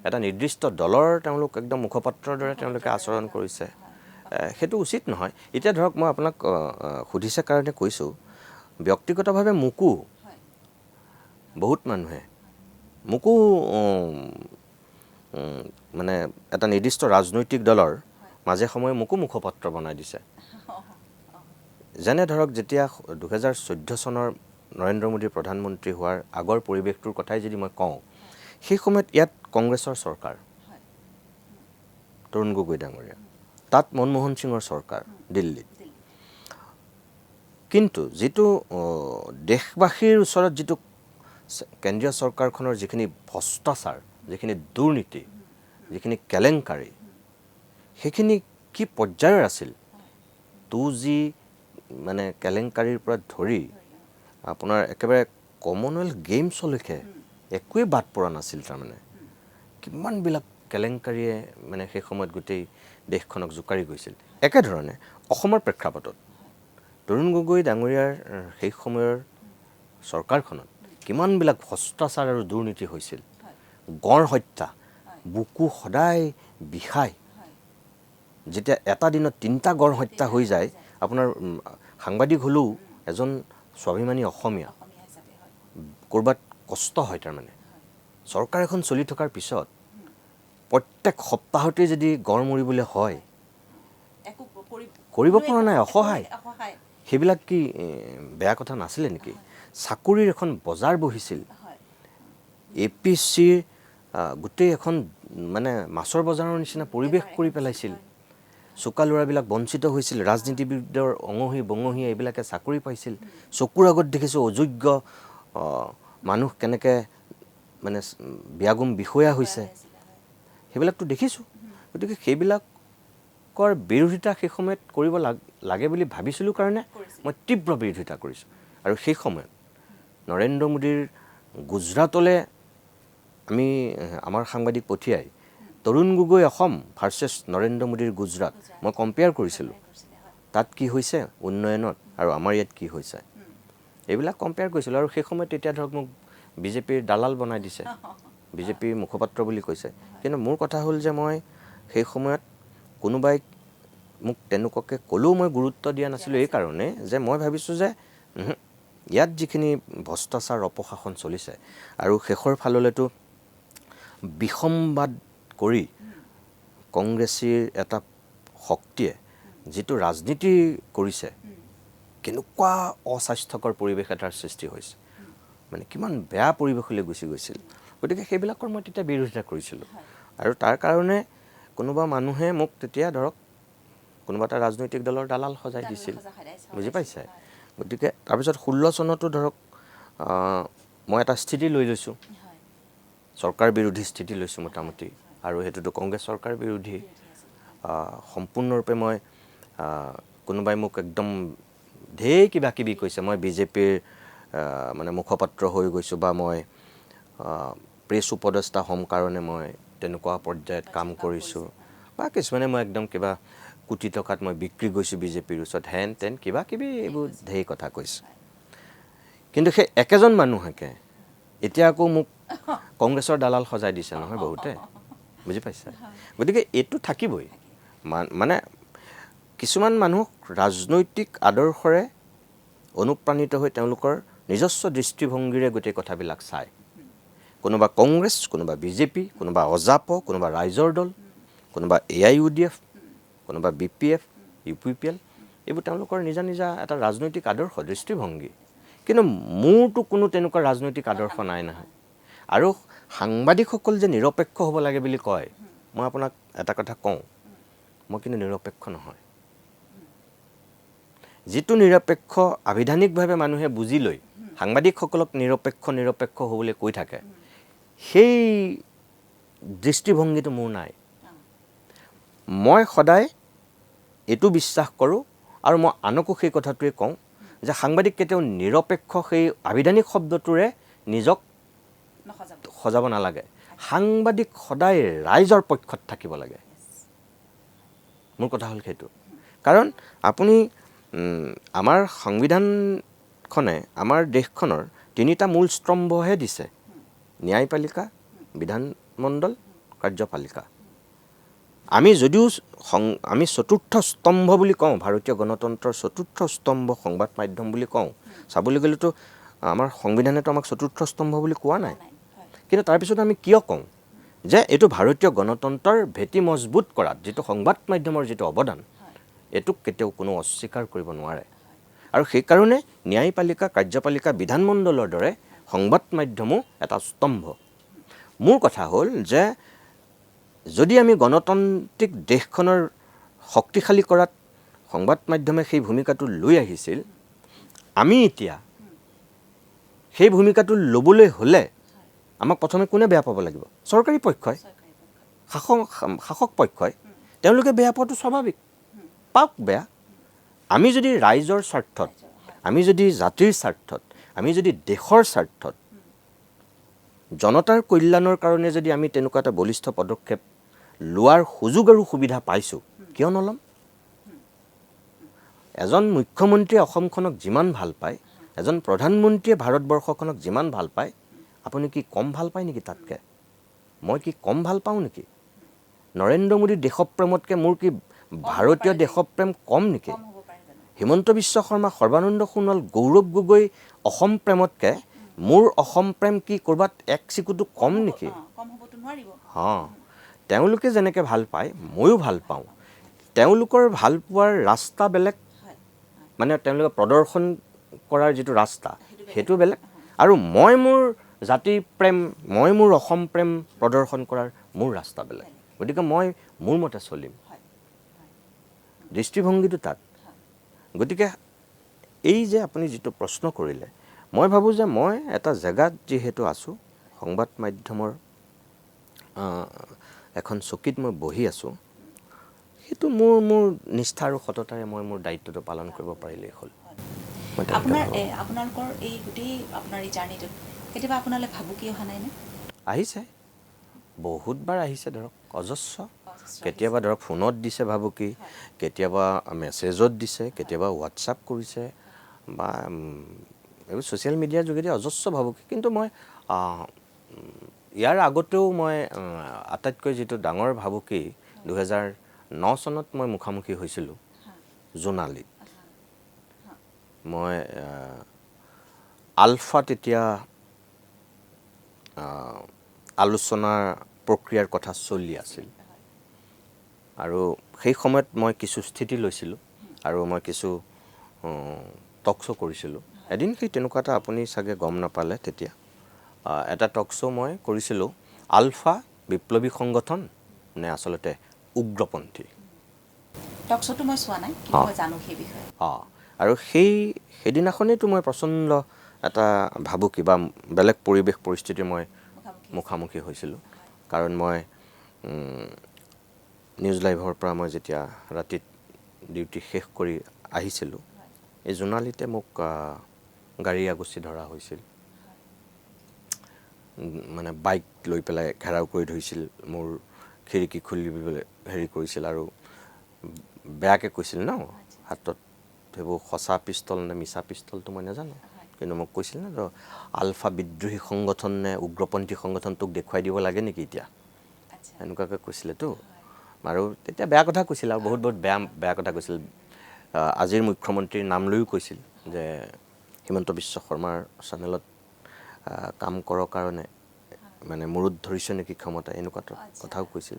এটা নিৰ্দিষ্ট দলৰ তেওঁলোক একদম মুখপাত্ৰৰ দৰে তেওঁলোকে আচৰণ কৰিছে, সেইটো উচিত নহয়। এতিয়া ধৰক মই আপোনাক সুধিছে কাৰণে কৈছোঁ, ব্যক্তিগতভাৱে মোকো বহুত মানুহে মোকো মানে এটা নিৰ্দিষ্ট ৰাজনৈতিক দলৰ মাজে সময়ে মোকো মুখপাত্ৰ বনাই দিছে। যেনে ধৰক যেতিয়া 2014 চনৰ নৰেন্দ্ৰ মোদী প্ৰধানমন্ত্ৰী হোৱাৰ আগৰ পৰিৱেশটোৰ কথাই যদি মই কওঁ, সেই সময়ত ইয়াত কংগ্ৰেছৰ চৰকাৰ, তৰুণ গগৈ ডাঙৰীয়া, তাত মনমোহন সিঙৰ চৰকাৰ দিল্লীত। কিন্তু যিটো দেশবাসীৰ ওচৰত যিটো কেন্দ্ৰীয় চৰকাৰখনৰ যিখিনি ভ্ৰষ্টাচাৰ, যিখিনি দুৰ্নীতি, যিখিনি কেলেংকাৰী, সেইখিনি কি পৰ্যায়ৰ আছিল, 2G মানে কেলেংকাৰীৰ পৰা ধৰি আপোনাৰ একেবাৰে কমনৱেলথ গেমছলৈকে একোৱেই বাদ পৰা নাছিল। তাৰমানে কিমানবিলাক কেলেংকাৰীয়ে মানে সেই সময়ত গোটেই দেশখনক জোকাৰি গৈছিল। একেধৰণে অসমৰ প্ৰেক্ষাপটত তৰুণ গগৈ ডাঙৰীয়াৰ সেই সময়ৰ চৰকাৰখনত কিমানবিলাক ভ্ৰষ্টাচাৰ আৰু দুৰ্নীতি হৈছিল, গড় হত্যা, বুকু সদায় বিষায় যেতিয়া এটা দিনত 3টা গড় হত্যা হৈ যায়। আপোনাৰ সাংবাদিক হ'লেও এজন স্বাভিমানী অসমীয়া ক'ৰবাত কষ্ট হয়। তাৰমানে চৰকাৰ এখন চলি থকাৰ পিছত প্ৰত্যেক সপ্তাহতে যদি গড় মৰিবলৈ হয়, কৰিব পৰা নাই, অসহায়, সেইবিলাক কি বেয়া কথা নাছিলে নেকি? চাকৰিৰ এখন বজাৰ বহিছিল, এ পি চিৰ গোটেই এখন মানে মাছৰ বজাৰৰ নিচিনা পৰিৱেশ কৰি পেলাইছিল, চোকা ল'ৰাবিলাক বঞ্চিত হৈছিল, ৰাজনীতিবিদৰ অঙহী বঙহী এইবিলাকে চাকৰি পাইছিল। চকুৰ আগত দেখিছোঁ অযোগ্য মানুহ কেনেকৈ মানে বিয়াগুম বিষয়া হৈছে, সেইবিলাকতো দেখিছোঁ। গতিকে সেইবিলাকৰ বিৰোধিতা সেই সময়ত কৰিব লাগে বুলি ভাবিছিলোঁ কাৰণে মই তীব্ৰ বিৰোধিতা কৰিছোঁ। আৰু সেই সময়ত নৰেন্দ্ৰ মোদীৰ গুজৰাটলৈ আমি আমাৰ সাংবাদিক পঠিয়াই তৰুণ গগৈ অসম ভাৰ্চেছ নৰেন্দ্ৰ মোদীৰ গুজৰাট মই কম্পেয়াৰ কৰিছিলোঁ, তাত কি হৈছে উন্নয়নত আৰু আমাৰ ইয়াত কি হৈছে, এইবিলাক কম্পেয়াৰ কৰিছিলোঁ। আৰু সেই সময়ত তেতিয়া ধৰক মোক বিজেপিৰ দালাল বনাই দিছে, বিজেপিৰ মুখপাত্ৰ বুলি কৈছে। কিন্তু মোৰ কথা হ'ল যে মই সেই সময়ত কোনোবাই মোক তেনেকুৱাকৈ ক'লেও মই গুৰুত্ব দিয়া নাছিলোঁ, এই কাৰণে যে মই ভাবিছোঁ যে ইয়াত যিখিনি ভ্ৰষ্টাচাৰ অপশাসন চলিছে আৰু শেষৰ ফাললৈতো বিসম্বাদ কৰি কংগ্ৰেছীৰ এটা শক্তিয়ে যিটো ৰাজনীতি কৰিছে, কেনেকুৱা অস্বাস্থ্যকৰ পৰিৱেশ এটাৰ সৃষ্টি হৈছে, মানে কিমান বেয়া পৰিৱেশলৈ গুচি গৈছিল। গতিকে সেইবিলাকৰ মই তেতিয়া বিৰোধিতা কৰিছিলোঁ। আৰু তাৰ কাৰণে কোনোবা মানুহে মোক তেতিয়া ধৰক কোনোবা এটা ৰাজনৈতিক দলৰ দালাল সজাই দিছিল, বুজি পাইছে। গতিকে তাৰপিছত 16 চনতো ধৰক মই এটা স্থিতি লৈ লৈছোঁ, চৰকাৰ বিৰোধী স্থিতি লৈছোঁ মোটামুটি, আৰু সেইটোতো কংগ্ৰেছ চৰকাৰ বিৰোধী সম্পূৰ্ণৰূপে। মই কোনোবাই মোক একদম ঢেৰ কিবা কিবি কৈছে, মই বিজেপিৰ মানে মুখপাত্ৰ হৈ গৈছোঁ বা মই প্ৰেছ উপদেষ্টা হ'ম কাৰণে মই তেনেকুৱা পৰ্যায়ত কাম কৰিছোঁ, বা কিছুমানে মই একদম কিবা কোটি টকাত মই বিক্ৰী গৈছোঁ বিজেপিৰ ওচৰত, হেন তেন কিবা কিবি এইবোৰ ঢেৰ কথা কৈছে। কিন্তু সেই একেজন মানুহকে এতিয়া আকৌ মোক কংগ্ৰেছৰ দালাল সজাই দিছে নহয় বহুতে, বুজি পাইছে। গতিকে এইটো থাকিবই, মানে কিছুমান মানুহ ৰাজনৈতিক আদৰ্শৰে অনুপ্ৰাণিত হৈ তেওঁলোকৰ নিজস্ব দৃষ্টিভংগীৰে গোটেই কথাবিলাক চায়। কোনোবা কংগ্ৰেছ, কোনোবা বিজেপি, কোনোবা অজাপ, কোনোবা ৰাইজৰ দল, কোনোবা AIUDF, কোনোবা BPF, UPPL, এইবোৰ তেওঁলোকৰ নিজা নিজা এটা ৰাজনৈতিক আদৰ্শ দৃষ্টিভংগী। কিন্তু মোৰতো কোনো তেনেকুৱা ৰাজনৈতিক আদৰ্শ নাই নহয়। আৰু সাংবাদিকসকল যে নিৰপেক্ষ হ'ব লাগে বুলি কয়, মই আপোনাক এটা কথা কওঁ, মই কিন্তু নিৰপেক্ষ নহয়। যিটো নিৰপেক্ষ আভিধানিকভাৱে মানুহে বুজি লৈ সাংবাদিকসকলক নিৰপেক্ষ নিৰপেক্ষ হ'বলৈ কৈ থাকে, সেই দৃষ্টিভংগীটো মোৰ নাই। মই সদায় এইটো বিশ্বাস কৰোঁ আৰু মই আনকো সেই কথাটোৱে কওঁ যে সাংবাদিক কেতিয়াও নিৰপেক্ষ সেই আভিধানিক শব্দটোৰে নিজক সজাব নালাগে। সাংবাদিক সদায় ৰাইজৰ পক্ষত থাকিব লাগে। মোৰ কথা হ'ল সেইটো। কাৰণ আপুনি আমাৰ সংবিধানখনে আমাৰ দেশখনৰ তিনিটা মূল স্তম্ভহে দিছে, ন্যায়পালিকা, বিধানমণ্ডল, কাৰ্যপালিকা। আমি যদিও আমি চতুৰ্থ স্তম্ভ বুলি কওঁ, ভাৰতীয় গণতন্ত্ৰৰ চতুৰ্থ স্তম্ভ সংবাদ মাধ্যম বুলি কওঁ, চাবলৈ গ'লেতো আমাৰ সংবিধানেতো আমাক চতুৰ্থ স্তম্ভ বুলি কোৱা নাই, কিন্তু তাৰপিছত আমি কিয় কওঁ যে এইটো ভাৰতীয় গণতন্ত্ৰৰ ভেটি মজবুত কৰাত যিটো সংবাদ মাধ্যমৰ যিটো অৱদান, এইটোক কেতিয়াও কোনো অস্বীকাৰ কৰিব নোৱাৰে। আৰু সেইকাৰণে ন্যায়পালিকা, কাৰ্যপালিকা, বিধানমণ্ডলৰ দৰে সংবাদ মাধ্যমো এটা স্তম্ভ। মোৰ কথা হ'ল যে যদি আমি গণতান্ত্ৰিক দেশখনৰ শক্তিশালী কৰাত সংবাদ মাধ্যমে সেই ভূমিকাটো লৈ আহিছিল, আমি এতিয়া সেই ভূমিকাটো ল'বলৈ হ'লে আমাক প্ৰথমে কোনে বেয়া পাব লাগিব? চৰকাৰী পক্ষই, শাসক পক্ষই। তেওঁলোকে বেয়া পোৱাটো স্বাভাৱিক, পাওক বেয়া। আমি যদি ৰাইজৰ স্বাৰ্থত, আমি যদি জাতিৰ স্বাৰ্থত, আমি যদি দেশৰ স্বাৰ্থত, জনতাৰ কল্যাণৰ কাৰণে যদি আমি তেনেকুৱা এটা বলিষ্ঠ পদক্ষেপ লোৱাৰ সুযোগ আৰু সুবিধা পাইছোঁ, কিয় নল'ম? এজন মুখ্যমন্ত্ৰীয়ে অসমখনক যিমান ভাল পায়, এজন প্ৰধানমন্ত্ৰীয়ে ভাৰতবৰ্ষখনক যিমান ভাল পায়, আপুনি কি কম ভাল পায় নেকি তাতকৈ? মই কি কম ভাল পাওঁ নেকি? নৰেন্দ্ৰ মোদীৰ দেশপ্ৰেমতকৈ মোৰ কি ভাৰতীয় দেশপ্ৰেম কম নেকি? হিমন্ত বিশ্ব শৰ্মা, সৰ্বানন্দ সোণোৱাল, গৌৰৱ গগৈ অসম প্ৰেমতকৈ মোৰ অসম প্ৰেম কি ক'ৰবাত এক চিকুটো কম নেকি? অঁ, তেওঁলোকে যেনেকৈ ভাল পায় ময়ো ভাল পাওঁ। তেওঁলোকৰ ভাল পোৱাৰ ৰাস্তা বেলেগ, মানে তেওঁলোকে প্ৰদৰ্শন কৰাৰ যিটো ৰাস্তা সেইটো বেলেগ, আৰু মই মোৰ জাতি প্ৰেম, মই মোৰ অসম প্ৰেম প্ৰদৰ্শন কৰাৰ মোৰ ৰাস্তা বেলেগ। গতিকে মই মোৰ মতে চলিম, দৃষ্টিভংগীটো তাত। গতিকে এই যে আপুনি যিটো প্ৰশ্ন কৰিলে, মই ভাবোঁ যে মই এটা জেগাত যিহেতু আছোঁ, সংবাদ মাধ্যমৰ এখন চকীত মই বহি আছোঁ, সেইটো মোৰ মোৰ নিষ্ঠা আৰু সততাৰে মই মোৰ দায়িত্বটো পালন কৰিব পাৰিলেই হ'ল। আপোনালোকৰ এই গোটেই আপোনাৰ এই জাৰ্ণিটোত কেতিয়াবা আপোনালৈ ভাবুকি অহা নাইনে? আহিছে, বহুতবাৰ আহিছে। ধৰক অজস্ৰ, কেতিয়াবা ধৰক ফোনত দিছে ভাবুকি, কেতিয়াবা মেছেজত দিছে, কেতিয়াবা হোৱাটছআপ কৰিছে, বা এইবোৰ ছ'চিয়েল মিডিয়াৰ যোগেদি অজস্ৰ ভাবুকি। কিন্তু মই ইয়াৰ আগতেও মই আটাইতকৈ যিটো ডাঙৰ ভাবুকি 2009 চনত মই মুখামুখি হৈছিলোঁ জোনালীত। মই আলফা তেতিয়া আলোচনাৰ প্ৰক্ৰিয়াৰ কথা চলি আছিল, আৰু সেই সময়ত মই কিছু স্থিতি লৈছিলোঁ আৰু মই কিছু টক শ্ব' কৰিছিলোঁ। এদিন সেই তেনেকুৱা এটা আপুনি চাগে গম নাপালে তেতিয়া, এটা টক শ্ব' মই কৰিছিলোঁ, আলফা বিপ্লৱী সংগঠন নে আচলতে উগ্ৰপন্থী। টক শ্ব'টো মই চোৱা নাই, কিন্তু মই জানো সেই বিষয়ে। অঁ, আৰু সেইদিনাখনেইতো মই প্ৰচণ্ড এটা ভাবুকি বা বেলেগ পৰিৱেশ পৰিস্থিতি মই মুখামুখি হৈছিলোঁ। কাৰণ মই নিউজ লাইভৰ পৰা মই যেতিয়া ৰাতিত ডিউটি শেষ কৰি আহিছিলোঁ, এই জোনালীতে মোক গাড়ী আগুচি ধৰা হৈছিল, মানে বাইক লৈ পেলাই ঘেৰাও কৰি ধৰিছিল, মোৰ খিৰিকী খুলিবলৈ হেৰি কৰিছিল আৰু বেয়াকৈ কৈছিল ন, হাতত সেইবোৰ সঁচা পিষ্টল নে মিছা পিষ্টলটো মই নাজানো, কিন্তু মোক কৈছিল ন, আলফা বিদ্ৰোহী সংগঠন নে উগ্ৰপন্থী সংগঠন তোক দেখুৱাই দিব লাগে নেকি এতিয়া, এনেকুৱাকৈ কৈছিলেতো। আৰু তেতিয়া বেয়া কথা কৈছিল, আৰু বহুত বহুত বেয়া বেয়া কথা কৈছিল। আজিৰ মুখ্যমন্ত্ৰীৰ নাম লৈও কৈছিল যে হিমন্ত বিশ্ব শৰ্মাৰ চেনেলত কাম কৰাৰ কাৰণে মানে মূৰত ধৰিছে নেকি ক্ষমতা, এনেকুৱা কথাও কৈছিল।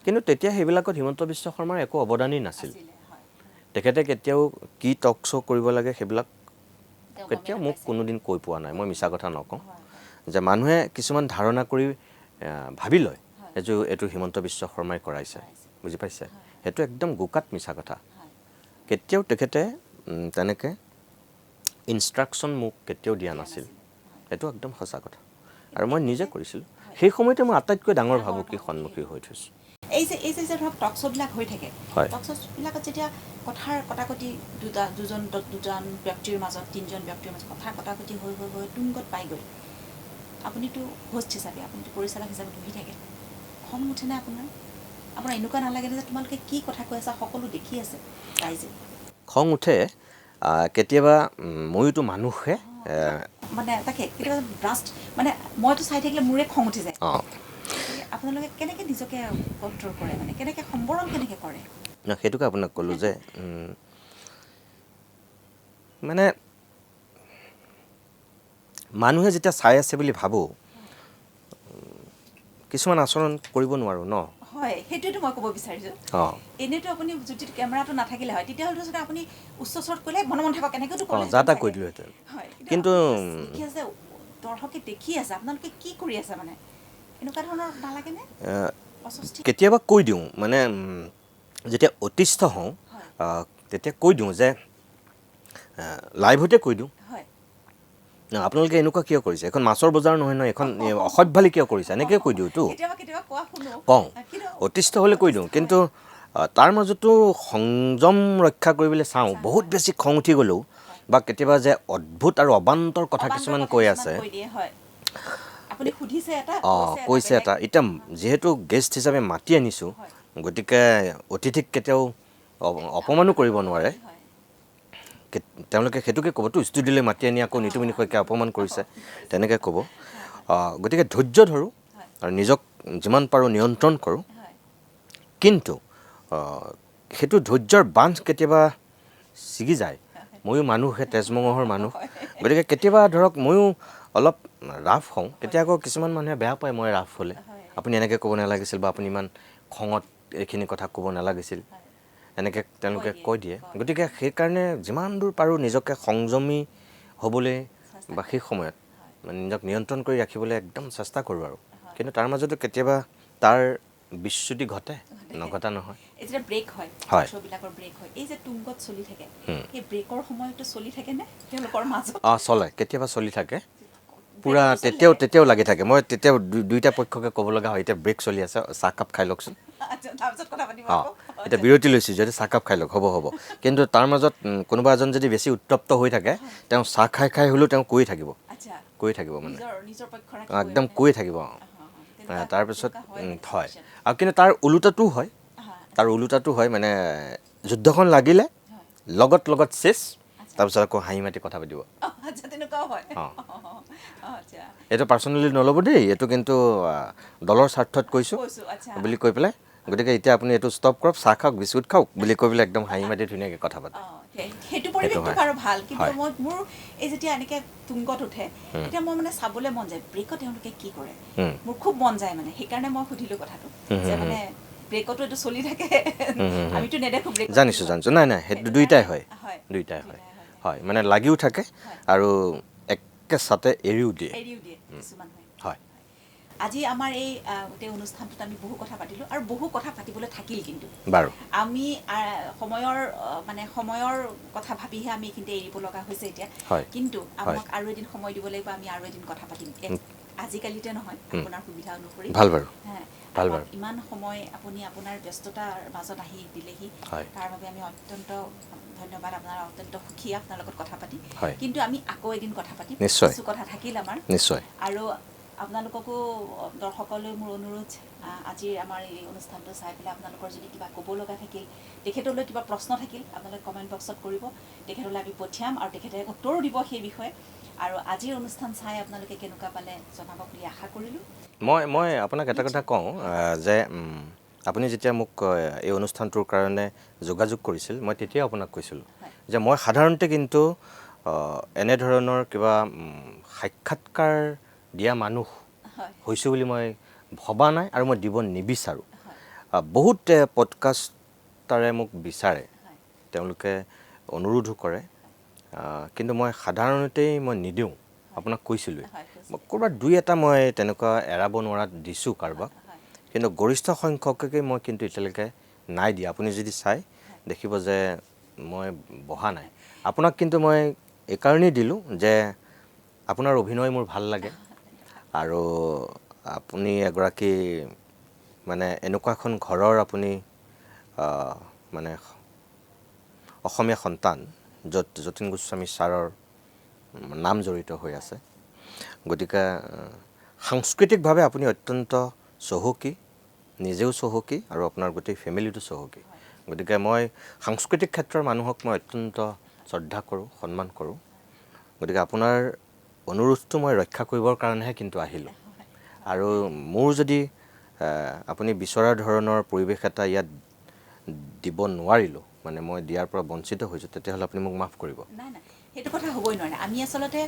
কিন্তু তেতিয়া সেইবিলাকত হিমন্ত বিশ্ব শৰ্মাৰ একো অৱদানেই নাছিল। তেখেতে কেতিয়াও কি টক শ্ব' কৰিব লাগে সেইবিলাক কেতিয়াও মোক কোনোদিন কৈ পোৱা নাই, মই মিছা কথা নকওঁ। যে মানুহে কিছুমান ধাৰণা কৰি ভাবি লয় এইটো হিমন্ত বিশ্ব শৰ্মাই কৰাইছে, বুজি পাইছে? সেইটো একদম গোকাট মিছা কথা। কেতিয়াও তেখেতে তেনেকৈ ইনষ্ট্ৰাকশ্যন মোক কেতিয়াও দিয়া নাছিল, সেইটো একদম সঁচা কথা। আৰু মই নিজে কৰিছিলোঁ। সেই সময়তে মই আটাইতকৈ ডাঙৰ ভাবুকিৰ সন্মুখীন হৈ থৈছোঁ। এই যে ধৰক টক শ্ব'বিলাক হৈ থাকে, টক শ্ব'বিলাকত যেতিয়া কথাৰ কটাকটি দুজন ব্যক্তিৰ মাজত, তিনিজন ব্যক্তিৰ মাজত কথাৰ কটাকটি হৈ হৈ হৈ তুংগত পাই গ'ল, আপুনিতো হোষ্ট হিচাপে, আপুনিতো পৰিচালক হিচাপে বহি থাকে, খং নুঠেনে আপোনাৰ? আপোনাৰ এনেকুৱা নালাগে যে তোমালোকে কি কথা কৈ আছা সকলো দেখি আছে ৰাইজে? খং উঠে কেতিয়াবা, ময়োতো মানুহে মানে তাকে কেতিয়াবা ব্ৰাষ্ট, মানে মইতো চাই থাকিলে মোৰে খং উঠি যায়। আপোনালোকে কেনেকৈ নিজকে কণ্ট্ৰল কৰে, মানে কেনেকৈ সম্বৰণ কেনেকৈ কৰে? সেইটোকে আপোনাক ক'লোঁ যে মানে মানুহে যেতিয়া চাই আছে বুলি ভাবোঁ, কিছুমান আচৰণ কৰিব নোৱাৰোঁ ন। হয়, সেইটোৱেতো মই ক'ব বিচাৰিছোঁ। এনেইতো আপুনি যদি কেমেৰাটো নাথাকিলে হয় তেতিয়াহ'লে আপুনি উচ্চ স্বৰত ক'লে মনে মনে থাকক এনেকৈতো ক'লে যা তা কৈ দিলোহেঁতেন। কিন্তু দেখি আছে, দৰ্শকে দেখি আছে আপোনালোকে কি কৰি আছে, মানে এনেকুৱা ধৰণৰ নালাগেনে? কেতিয়াবা কৈ দিওঁ, মানে যেতিয়া অতিষ্ঠ হওঁ তেতিয়া কৈ দিওঁ যে লাইভতে কৈ দিওঁ, আপোনালোকে এনেকুৱা কিয় কৰিছে, এখন মাছৰ বজাৰ নহয় নহয়, এখন অসভ্যালি কিয় কৰিছে, এনেকৈ কৈ দিওঁতো, কওঁ, অতিষ্ঠ হ'লে কৈ দিওঁ। কিন্তু তাৰ মাজতো সংযম ৰক্ষা কৰিবলৈ চাওঁ। বহুত বেছি খং উঠি গ'লেও বা কেতিয়াবা যে অদ্ভুত আৰু অবান্তৰ কথা কিছুমান কৈ আছে, কৈছে এটা, এতিয়া যিহেতু গেষ্ট হিচাপে মাতি আনিছোঁ, গতিকে অতিথিক কেতিয়াও অপমানো কৰিব নোৱাৰে, তেওঁলোকে সেইটোকে ক'বতো, ষ্টুডিঅ'লৈ মাতি আনি আকৌ নিতুমণি শইকীয়া অপমান কৰিছে তেনেকৈ ক'ব। গতিকে ধৈৰ্য ধৰোঁ আৰু নিজক যিমান পাৰোঁ নিয়ন্ত্ৰণ কৰোঁ। কিন্তু সেইটো ধৈৰ্যৰ বান্ধ কেতিয়াবা ছিগি যায়। ময়ো মানুহে, তেজমঙহৰ মানুহ, গতিকে কেতিয়াবা ধৰক ময়ো অলপ ৰাফ হওঁ। তেতিয়া আকৌ কিছুমান মানুহে বেয়া পায় মই ৰাফ হ'লে, আপুনি এনেকৈ ক'ব নালাগিছিল বা আপুনি ইমান খঙত এইখিনি কথা ক'ব নালাগিছিল, এনেকৈ তেওঁলোকে কৈ দিয়ে। গতিকে সেইকাৰণে যিমান দূৰ পাৰোঁ নিজকে সংযমী হ'বলৈ বা সেই সময়ত মানে নিজক নিয়ন্ত্ৰণ কৰি ৰাখিবলৈ একদম চেষ্টা কৰোঁ আৰু। কিন্তু তাৰ মাজতো কেতিয়াবা তাৰ বিচ্যুতি ঘটে, নঘটা নহয়। যেতিয়া ব্ৰেক হয়, শ্ব'বিলাকৰ ব্ৰেক হয়, এই যে তুংগত চলি থাকে, সেই ব্ৰেকৰ সময়তো চলি থাকেনে তেওঁলোকৰ মাজত? চলে, কেতিয়াবা চলি থাকে পূৰা, তেতিয়াও লাগি থাকে। মই তেতিয়াও দুইটা পক্ষকে ক'ব লগা হয়, এতিয়া ব্ৰেক চলি আছে, চাহকাপ খাই লওকচোন, এতিয়া বিৰতি লৈছোঁ যদি চাহকাপ খাই লওক, হ'ব হ'ব। কিন্তু তাৰ মাজত কোনোবা এজন যদি বেছি উত্তপ্ত হৈ থাকে, তেওঁ চাহ খাই খাই হ'লেও তেওঁ কৈ থাকিব, কৈ থাকিব, মানে একদম কৈ থাকিব। তাৰপিছত হয় আৰু কিন্তু তাৰ ওলোটাটোও হয়, তাৰ ওলোটাটো হয়, মানে যুদ্ধখন লাগিলে লগত লগত চেচ, তাৰপিছত আকৌ হাঁহি মাতি কথা পাতিব। এইটো পাৰ্চনেলি নল'ব দেই, এইটো কিন্তু দলৰ স্বাৰ্থত কৈছোঁ বুলি কৈ পেলাই, গতিকে এতিয়া আপুনি এইটো ষ্টপ কৰক, চাহ খাওক, বিস্কুট খাওক বুলি কৈ পেলাই একদম হাঁহি মাতি ধুনীয়াকৈ কথা পাতে। সেইটো পৰিৱেশটো বাৰু ভাল। কিন্তু মই মোৰ এই যেতিয়া এনেকৈ তুংগত উঠে তেতিয়া মই মানে চাবলৈ মন যায় ব্ৰেকত তেওঁলোকে কি কৰে, মোৰ খুব মন যায়, মানে সেইকাৰণে মই সুধিলোঁ কথাটো যে মানে ব্ৰেকতো এইটো চলি থাকে, আমিতো নেদেখোঁ ব্ৰেক। জানিছোঁ জানিছোঁ, নাই নাই, সেইটো দুইটাই হয়, দুইটাই হয়, হয়, মানে লাগিও থাকে আৰু একে চাতে এৰিও দিয়ে, এৰিও দিয়ে কিছুমান হয়। আজি আমাৰ এই গোটেই অনুষ্ঠানটোত আমি বহু কথা পাতিলোঁ আৰু বহু কথা পাতিবলৈ থাকিল, কিন্তু বাৰু আমি সময়ৰ মানে সময়ৰ কথা ভাবিহে আমি এইখিনিতে এৰিব লগা হৈছে এতিয়া। কিন্তু আমাক আৰু এদিন সময় দিব লাগিব, আমি আৰু এদিন কথা পাতিম, আজিকালিতে নহয়, আপোনাৰ সুবিধা অনুসৰি। ভাল বাৰু, ভাল বাৰু। ইমান সময় আপুনি আপোনাৰ ব্যস্ততাৰ মাজত আহি দিলেহি, তাৰ বাবে আমি অত্যন্ত ধন্যবাদ। আপোনাৰ অত্যন্ত সুখী আপোনাৰ লগত কথা পাতি। কিন্তু আমি আকৌ এদিন কথা পাতিম, কিছু কথা থাকিল আমাৰ নিশ্চয়। আৰু আপোনালোককো দৰ্শকলৈ মোৰ অনুৰোধ, আজিৰ আমাৰ এই অনুষ্ঠানটো চাই পেলাই আপোনালোকৰ যদি কিবা ক'ব লগা থাকিল, তেখেতলৈ কিবা প্ৰশ্ন থাকিল, আপোনালোকে কমেণ্ট বক্সত কৰিব, তেখেতলৈ আমি পঠিয়াম আৰু তেখেতে উত্তৰো দিব সেই বিষয়ে। আৰু আজিৰ অনুষ্ঠান চাই আপোনালোকে কেনেকুৱা পালে জনাব বুলি আশা কৰিলোঁ। মই আপোনাক এটা কথা কওঁ যে আপুনি যেতিয়া মোক এই অনুষ্ঠানটোৰ কাৰণে যোগাযোগ কৰিছিল, মই তেতিয়াও আপোনাক কৈছিলোঁ যে মই সাধাৰণতে কিন্তু এনেধৰণৰ কিবা সাক্ষাৎকাৰ দিয়া মানুহ হৈছোঁ বুলি মই ভবা নাই আৰু মই দিব নিবিচাৰোঁ। বহুত পডকাষ্টাৰে মোক বিচাৰে, তেওঁলোকে অনুৰোধো কৰে, কিন্তু মই সাধাৰণতেই মই নিদিওঁ, আপোনাক কৈছিলোঁৱেই। ক'ৰবাত দুই এটা মই তেনেকুৱা এৰাব নোৱাৰাত দিছোঁ কাৰোবাক, কিন্তু গৰিষ্ঠ সংখ্যককে মই কিন্তু এতিয়ালৈকে নাই দিয়া। আপুনি যদি চাই দেখিব যে মই বহা নাই। আপোনাক কিন্তু মই এইকাৰণেই দিলোঁ যে আপোনাৰ অভিনয় মোৰ ভাল লাগে আৰু আপুনি এগৰাকী মানে এনেকুৱা এখন ঘৰৰ আপুনি মানে অসমীয়া সন্তান য'ত যতীন গোস্বামী ছাৰৰ নাম জড়িত হৈ আছে। গতিকে সাংস্কৃতিকভাৱে আপুনি অত্যন্ত চহকী, নিজেও চহকী আৰু আপোনাৰ গোটেই ফেমিলিটো চহকী। গতিকে মই সাংস্কৃতিক ক্ষেত্ৰৰ মানুহক মই অত্যন্ত শ্ৰদ্ধা কৰোঁ, সন্মান কৰোঁ। গতিকে আপোনাৰ অনুৰোধটো মই ৰক্ষা কৰিবৰ কাৰণেহে কিন্তু আহিলোঁ। আৰু মোৰ যদি আপুনি বিচৰা ধৰণৰ পৰিৱেশ এটা ইয়াত দিব নোৱাৰিলোঁ, মানে মই দিয়াৰ পৰা বঞ্চিত হৈছোঁ, তেতিয়াহ'লে আপুনি মোক মাফ কৰিব। নাই নাই, সেইটো কথা হ'বই নোৱাৰে। আমি আচলতে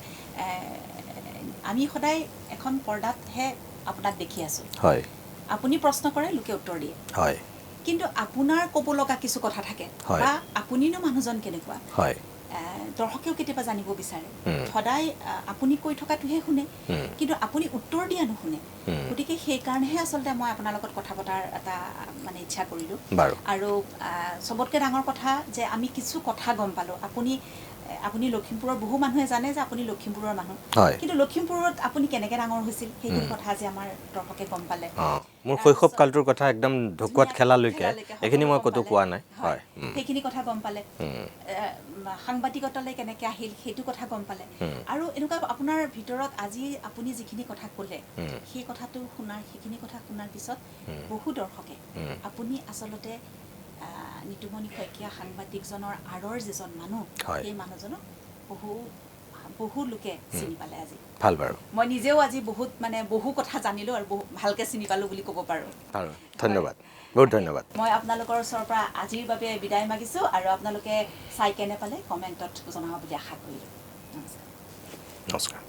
আমি সদায় এখন পৰ্দাতহে আপোনাক দেখি আছোঁ। হয়। আপুনি প্ৰশ্ন কৰে, লোকে উত্তৰ দিয়ে। হয়। কিন্তু আপোনাৰ ক'ব লগা কিছু কথা থাকে বা আপুনিনো মানুহজন কেনেকুৱা, হয়, দৰ্শকেও কেতিয়াবা জানিব বিচাৰে। সদায় আপুনি কৈ থকাটোহে শুনে, কিন্তু আপুনি উত্তৰ দিয়া নুশুনে। গতিকে সেইকাৰণেহে আচলতে মই আপোনাৰ লগত কথা পতাৰ এটা মানে ইচ্ছা কৰিলোঁ। আৰু চবতকৈ ডাঙৰ কথা যে আমি কিছু কথা গম পালোঁ। আপুনি লখিমপুৰৰ বহু মানুহে জানে যে আপুনি লখিমপুৰৰ মানুহ, কিন্তু লখিমপুৰত আপুনি কেনেকৈ ডাঙৰ হৈছিল সেইখিনি কথা আজি আমাৰ দৰ্শকে গম পালে। মোৰ শৈশৱ কালটোৰ কথা একদম ঢকুৱাত খেলালৈকে এইখিনি মই ক'তো কোৱা নাই। হয়, সেইখিনি কথা গম পালে। সাংবাদিকতালৈ কেনেকৈ আহিল সেইটো কথা গম পালে। আৰু এনেকুৱা আপোনাৰ ভিতৰত আজি আপুনি যিখিনি কথা ক'লে সেই কথাটো শুনাৰ, সেইখিনি কথা শুনাৰ পিছত বহু দৰ্শকে আপুনি আচলতে নিতুমণি শইকীয়া সাংবাদিকজনৰ আঁৰৰ যিজন মানুহ, সেই মানুহজনক বহু বহু লোকে চিনি পালে আজি। ভাল বাৰু, মই নিজেও আজি বহুত মানে বহু কথা জানিলোঁ আৰু বহু ভালকৈ চিনি পালোঁ বুলি ক'ব পাৰোঁ। ধন্যবাদ, বহুত ধন্যবাদ। মই আপোনালোকৰ ওচৰৰ পৰা আজিৰ বাবে বিদায় মাগিছোঁ আৰু আপোনালোকে চাই কেনে পালে কমেণ্টত জনাব বুলি আশা কৰিলোঁ। নমস্কাৰ। নমস্কাৰ।